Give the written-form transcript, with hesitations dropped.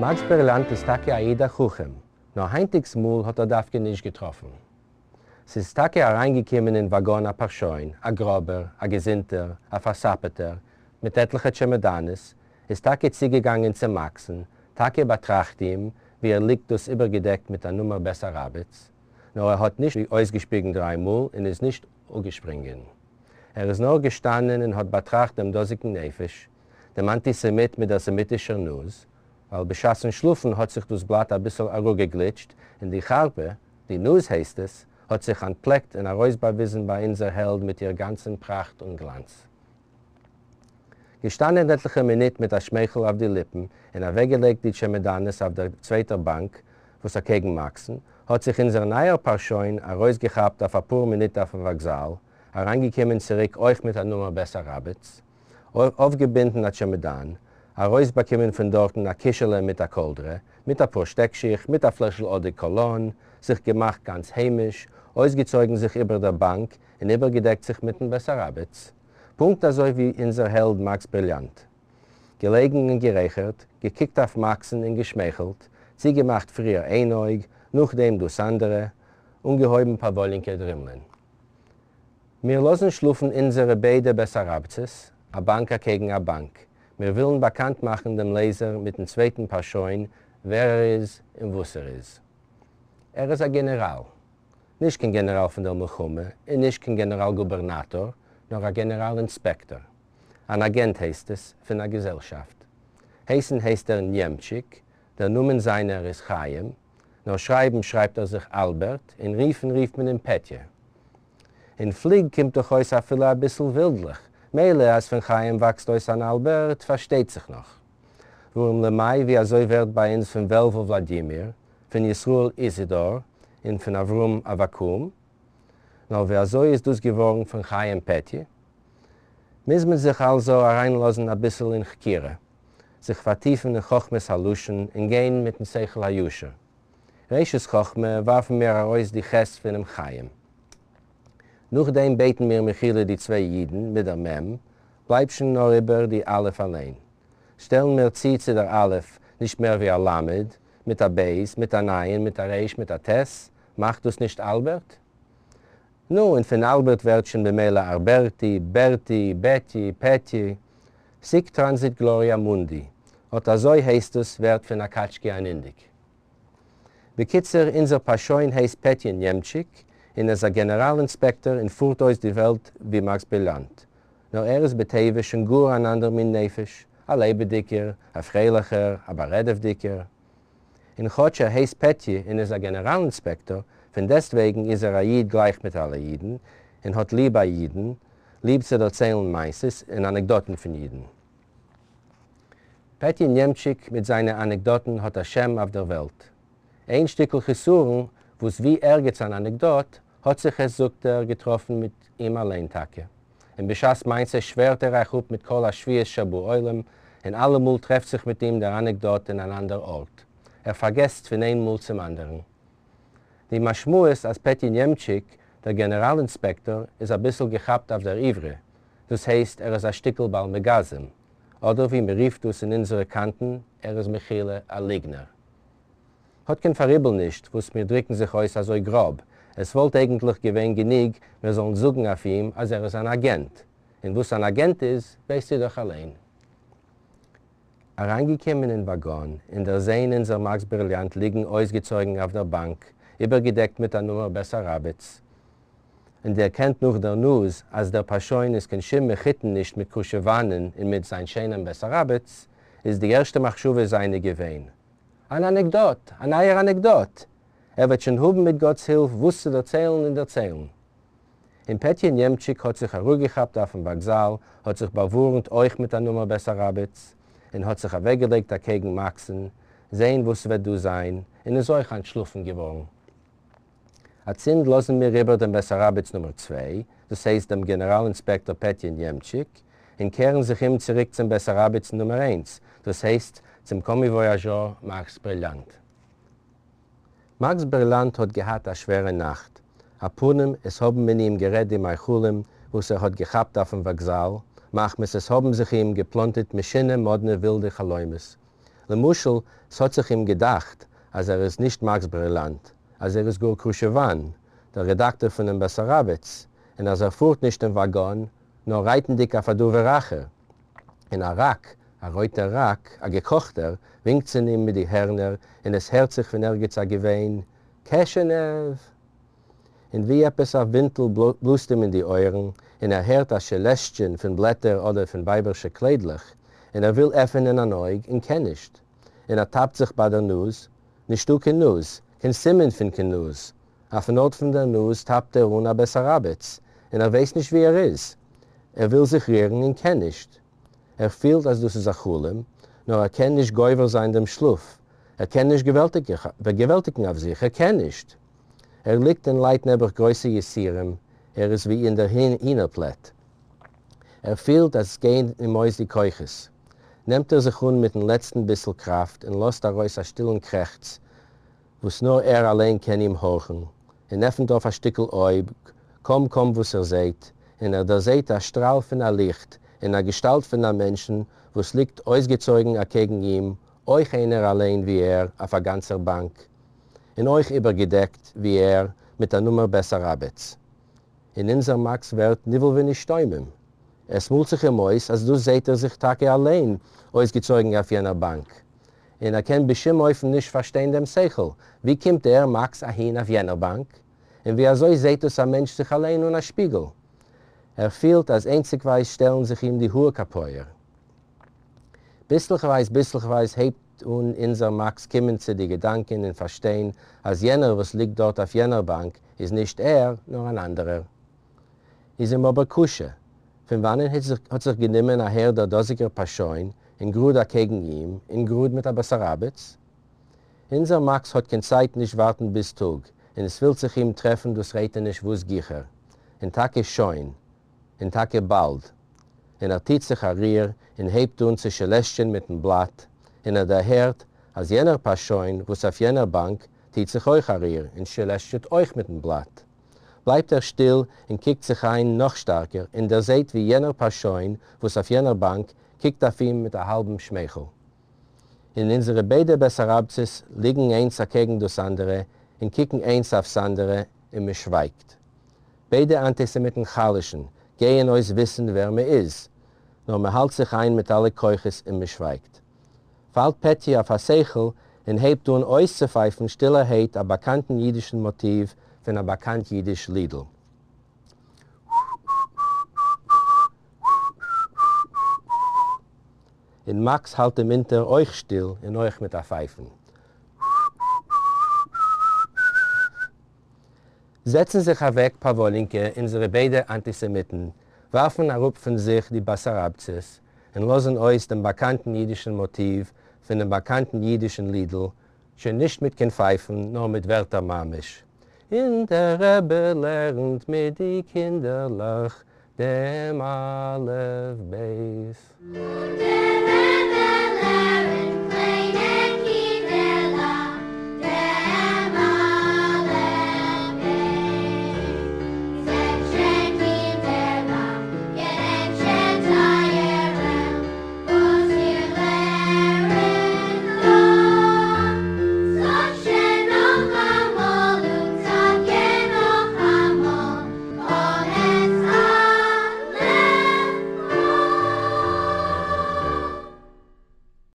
מאקס בריליאנט איז טאקע א איד א חכם, נאר היינטיגס מאל האט ער דווקא נישט געטראפן. ס'איז טאקע אריינגעקומען אין וואגאן א פארשוין, א גראבער, א געזונטער, א פארסאפעטער, מיט עטליכע טשעמעדאנעס, איז טאקע צוגעגאנגען צו מאקס'ן, טאקע באטראכט אים, ווי ער ליגט דאס איבערגעדעקט מיט א נומער בעסאראבעץ, נאר ער האט נישט אויסגעשפיגן דריי מאל און איז נישט אפגעשפרינגען. ער איז נאר געשטאנען און האט באטראכט דעם דאזיגן נפש, דעם אנטיסעמיט מיט דער סעמיטישער נאז, ווייל בשעת'ן שלאפן האט זיך דאס בלאט אביסל אראפגעגליטשט און די חרפה, די נאז הייסט עס, האט זיך אנטפלעקט און ארויסבאוויזן ביי אונזער העלד מיט איר גאנצן פראכט און גלאנץ. געשטאנען עטליכע מינוט מיט א שמייכל אויף די ליפן און אוועקגעלייגט די טשעמעדאנעס אויף דער צווייטער באנק וואס אקעגן מאקסן, האט זיך אונזער נייער פארשוין ארויסגעכאפט אויף אפאר מינוט אויפן וואקזאל, אריינגעקומען צוריק אויך מיט א נומער בעסאראבעץ, אויפגעבינדן א טשעמעדאן, ארויסבאקומען פון דארטן א קישעלע מיט א קאלדרע, מיט אפאר שטעקשיך, מיט א פלעשל אדע-קאלאן, זיך געמאכט גאנץ היימיש, אויסגעצויגן זיך איבער דער באנק און איבערגעדעקט זיך מיטן בעסאראבעץ, פונקט אזוי ווי אונזער העלד מאקס בריליאנט. געלעגן און גערייכערט, געקוקט אויף מאקסן און געשמייכלט, צוגעמאכט פריער איין אויג, נאכדעם דאס אנדערע, אנגעהויבן פאוואלינקע דרימלען. מיר לאזן שלאפן אונזערע ביידע בעסאראבצעס, א באנק אקעגן א באנק. מיר ווילן באקאנט מאכן דעם לעזער מיטן צווייטן פארשוין, ווער ער איז און וואס ער איז. ער איז א גענעראל. נישט קיין גענעראל פון דער מלחמה און נישט קיין גענעראל גובערנאטאר, נאר א גענעראל אינספעקטאר. אן אגענט הייסט עס, פון א געזעלשאפט. הייסן הייסט ער ניעמטשיק, דער נאמען זיינער איז חיים, נאר שרייבן שרייבט ער זיך אלבערט, און רופן רופט מען אים פעטיע. און פליג קומט דאך אויס אפילו אביסל ווילדלעך, מילא אז פון חיים וואקסט אויס אן אלבערט פארשטייט זיך נאך. ווארום למאי ווי אזוי ווערט ביי אונז פון וועלוול וולאדימיר, פון ישראל איזידאר און פון אברהם אבקום? נאר ווי אזוי איז דאס געווארן פון חיים פעטיע? מוז מען זיך אלזא אריינלאזן אביסל אין חקירה, זיך פארטיפן אין חכמת הלשון און גיין מיטן שכל הישר. ראשית חכמה ווארפן מיר ארויס די ח' פונעם חיים. נאכדעם בעטן מיר מחילה די צוויי יודן מיט דער מ', בלייבט שוין נאר איבער די א' אליין. שטעלן מיר צו צו דער א' נישט מער ווי א ל', מיט א ב', מיט אן ע', מיט א ר', מיט א ט', מאכט דאס נישט אלבערט? נו, און פון אלבערט ווערט שוין במילא ארבערטי, בערטי, בעטי, פעטי, sic transit gloria mundi, אט אזוי הייסט עס ווערט פון א קאטשקע אן אינדיק. בקיצור, אונזער פארשוין הייסט פעטיע ניעמטשיק, און איז א גענעראל אינספעקטאר און פארט אויס די וועלט ווי מאקס בריליאנט. נאר ער איז בטבע שוין גאר אן אנדער מין נפש, א לעבעדיגער, א פרייליכער, א בארעדעוודיגער. און כאטש ער הייסט פעטיע און איז א גענעראל אינספעקטאר, פון דעסטוועגן איז ער א איד גלייך מיט אלע אידן, און האט ליב א אידן, ליב צו דערציילן מעשות און אנעקדאטן פון אידן. פעטיע ניעמטשיק מיט זיינע אנעקדאטן האט א שם אויף דער וועלט. איין שטיקל חסרון וואס ווי ערגעץ אן אנעקדאט, האט זיך עס, זאגט ער, געטראפן מיט אים אליין טאקע. און בשעת מעשה שווערט ער אייך אפ מיט כל השבועות שבעולם, און אלעמאל טרעפט זיך מיט אים דער אנעקדאט אין אן אנדער ארט. ער פארגעסט פון איין מאל צום אנדערן. די משמעות אז פעטיע ניעמטשיק, דער גענעראל אינספעקטאר, איז אביסל געכאפט אויף דער עברי, דאס הייסט ער איז א שטיקל בעל מגזם, אדער ווי מען רופט דאס אין אונזערע קאנטן, ער איז מחילה א ליגנער. האט קיין פאראיבל נישט וואס מיר דריקן זיך אויס אזוי גראב, עס וואלט אייגנטליך געווען גענוג מיר זאלן זאגן אויף אים אז ער איז אן אגענט, און וואס אן אגענט איז ווייסט איר דאך אליין. אריינגעקומען אין וואגאן און דערזעהן אונזער מאקס בריליאנט ליגן אויסגעצויגן אויף דער באנק, איבערגעדעקט מיט א נומער בעסאראבעץ, און דערקענט נאך דער נאז אז דער פארשוין איז קיין שום מחותן נישט מיט קרושעוואנען און מיט זיין שענעם בעסאראבעץ, איז די ערשטע מחשבה זיינע געווען, אן אנעקדאט! א נייער אנעקדאט! ער וועט שוין האבן מיט גאט'ס הילף וואס צו דערציילן און דערציילן. און פעטיע ניעמטשיק האט זיך אראפגעכאפט אויפן וואקזאל, האט זיך באווארנט אויך מיט א נומער בעסאראבעץ, און האט זיך אוועקגעלייגט אקעגן מאקס'ן, זעהן וואס ס'וועט דא זיין, און איז אויך אנטשלאפן געווארן. אצינד לאזן מיר איבער דעם בעסאראבעץ נומער צוויי, דאס הייסט דעם גענעראל אינספעקטאר פעטיע ניעמטשיק, און קערן זיך אום צוריק צום בעסאראבעץ נומער איינס, דאס הייסט צום קאמיוואיאזשאר מאקס בריליאנט. מאקס בריליאנט האט געהאט א שווערע נאכט. א פנים, עס האבן אין אים גערעדט די מאכלים וואס ער האט געכאפט אויפן וואקזאל, מחמת עס האבן זיך אים געפלאנטעט משונה מאדנע ווילדע חלומות. למשל, ס'האָט זיך אים געדאַכט, אַז ער איז נישט מאַקס בריליאַנט, אַז ער איז גאָר קרושעוואַן, דער רעדאַקטאָר פֿונעם בעסאַראַבעץ, און אַז ער פֿאָרט נישט אין וואַגאָן, נאָר רײַטנדיק אויף אַ דבֿר-אַחר. און אַ ראַק, אַ רויטער ראַק, אַ געקאָכטער, ווינקט צו אים מיט די הערנער, און עס הערט זיך פֿון ערגעץ אַ געוויין, קעשענעוו! און ווי עפּעס אַ ווינטל בלאָזט אים אין די אויערן, און ער הערט אַ שעלעסטשען פֿון בלעטער אָדער פֿון ווײַבערשע קליידלעך, און ער וויל עפֿענען אַן אויג און קען נישט. און ער טאַפּט זיך בײַ דער נאָז, נישטאָ קיין נאָז, קיין סימן פֿון קיין נאָז. אויפֿן אָרט פֿון דער נאָז טאַפּט ער אָן אַ בעסאַראַבעץ, און ער ווייסט נישט וווּ ער איז. ער וויל זיך רירן און קען נישט. ער פֿילט אַז דאָס איז אַ חלום, נאָר ער קען נישט גובר זײַן דעם שלאָף. ער קען נישט געוועלטיקן אויף זיך. ער קען נישט. ער ליגט און ליידט נעבעך גרויסע יסורים, ער איז ווי אין דער הינערפלעט. ער פילט אז עס גייען אים אויס די כוחות. נעמט ער זיך אן מיטן לעצטן ביסל קראפט און לאזט ארויס א שטילן קרעכץ, וואס נאר ער אליין קען אים הארכן, און עפנט אויף א שטיקל אויג, קוים קוים וואס ער זעהט, און ער דערזעהט א שטראל פון א ליכט, און א געשטאלט פון א מענטשן, וואס ליגט אויסגעצויגן אקעגן אים, אויך איינער אליין ווי ער, אויף א גאנצער באנק. און אויך איבערגעדעקט, ווי ער, מיט א נומער בעסאראבעץ. און אונזער מאקס ווערט נבהל ונשתומם. עס מאלט זיך אים אויס אז דאס זעהט ער זיך טאקע אליין אויסגעצויגן אויף יענער באנק. און ער קען בשום אופן נישט פארשטיין דעם שכל, ווי קומט ער, מאקס, אהין אויף יענער באנק? און ווי אזוי זעהט דאס א מענטש זיך אליין אן א שפיגל? ער פילט אז איינציגווייז שטעלן זיך אים די האר קאפויער. ביסלעכווייז ביסלעכווייז הייבט אן אונזער מאקס קומען צו די געדאנקען און פארשטיין אז יענער וואס ליגט דארט אויף יענער באנק איז נישט ער נאר אן אנדערער. איז אים אבער קשה, פון וואנען האט זיך גענומען אהער דער דאזיגער פארשוין און גראד אקעגן אים און גראד מיט א בעסאראבעץ? אונזער מאקס האט קיין צייט נישט ווארטן ביז טאג און עס ווילט זיך אים טרעפן דאס רעטעניש וואס גיכער און טאקע שוין און טאקע באלד. און ער טוט זיך א ריר און הייבט אן צו שעלעסטשען מיטן בלאט, און ער דערהערט אז יענער פארשוין וואס אויף יענער באנק טוט זיך אויך א ריר און שעלעסטשעט אויך מיטן בלאט. בלייבט ער שטיל און קוקט זיך איין נאך שטארקער און דערזעט ווי יענער פארשוין וואס אויף יענער באנק קוקט אויף אים מיט א האלבן שמייכל. און אונזערע ביידע בעסאראבצעס ליגן איינס אקעגן דאס אנדערע און קוקן איינס אויף ס'אנדערע און מ'שווייגט. ביידע אנטיסעמיטן חלש'ן, גייען אויס וויסן ווער מ'איז, נאר מ'האלט זיך איין מיט אלע כוחות און מ'שווייגט. פאלט פעטיע אויף א שכל און הייבט אן אויסצופייפן שטילערהייט א באקאנטן אידישן מאטיוו פון א באקאנט אידיש לידל. און מאקס האלט אים אונטער אויך שטיל און אויך מיט א פייפן. זעצן זיך אַװעק פּאַװאָלינקע אונדזערע בײדע אַנטיסעמיטן, װאַרפֿן אַראָפּ פֿון זיך די באַסאַראַבצעס און לאָזן אױס דעם באַקאַנטן ייִדישן מאָטיװ פֿונעם באַקאַנטן ייִדישן לידל, שױן נישט מיט קײן פֿײַפֿן, נאָר מיט װערטער ממש. און דער רבי לערנט מיט די קינדערלעך דעם אלף-בית.